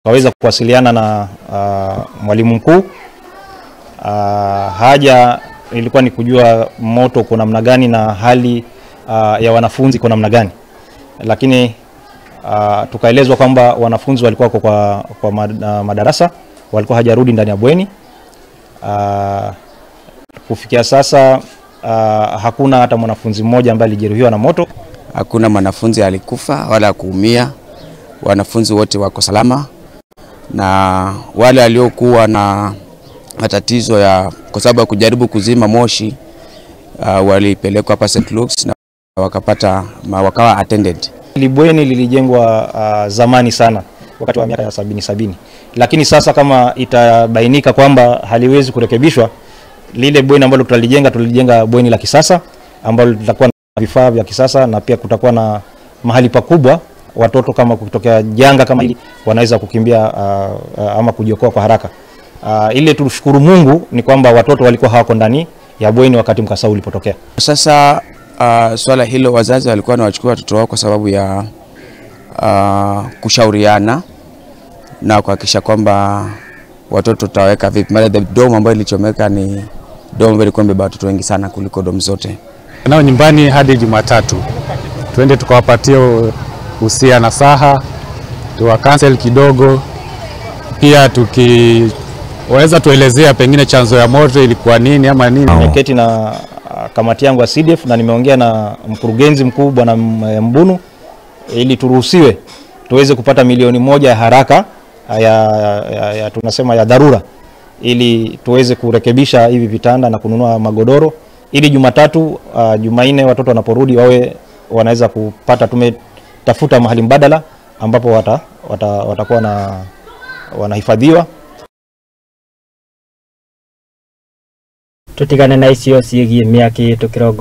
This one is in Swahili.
Tukaweza kuwasiliana na mwalimu mkuu. Haja ilikuwa ni kujua moto uko namna gani na hali ya wanafunzi kwa namna gani, lakini tukaelezwa kwamba wanafunzi walikuwa kwa madarasa, walikuwa hajarudi ndani ya bweni. Kufikia sasa hakuna hata mwanafunzi mmoja ambaye alijeruhiwa na moto. Hakuna mwanafunzi alikufa wala kuumia, wanafunzi wote wako salama, na wale waliokuwa na matatizo ya kwa sababu ya kujaribu kuzima moshi walipelekwa hapa St. Luke's na wakapata wakawa attended. Bweni lilijengwa zamani sana wakati wa miaka ya 70, lakini sasa kama itabainika kwamba haliwezi kurekebishwa, lile bweni ambalo tutalijenga, tulijenga bweni la kisasa ambalo litakuwa na vifaa vya kisasa na pia kutakuwa na mahali pakubwa watoto kama kutokea janga kama hili wanaweza kukimbia ama kujiokoa kwa haraka. Ile tushukuru Mungu ni kwamba watoto walikuwa hawako ndani ya bweni wakati mkasa ulipotokea. Sasa swala hilo wazazi walikuwa wanawachukua watoto wao kwa sababu ya kushauriana na kuhakikisha kwamba watoto tutaweka vipi. Maana dom ambayo ilichomeka ni dom ambayo ilikuwa imebeba watoto wengi sana kuliko dom zote. Nao nyumbani hadi Jumatatu twende tukawapatie usia na saha, tuwa cancel kidogo, pia tukiweza tuelezea pengine chanzo ya moto ilikuwa nini ama nini. Nimeketi na kamati yangu ya CDF na nimeongea na mkurugenzi mkuu Bwana Mbunu ili turuhusiwe tuweze kupata 1 milioni ya haraka ya tunasema ya dharura, ili tuweze kurekebisha hivi vitanda na kununua magodoro ili Jumatatu, Jumanne watoto wanaporudi wawe wanaweza kupata. Tumetafuta mahali mbadala ambapo watakuwa na wanahifadhiwa. Tutigane na icio ciĩgiĩ mĩaki tũkĩrongoria.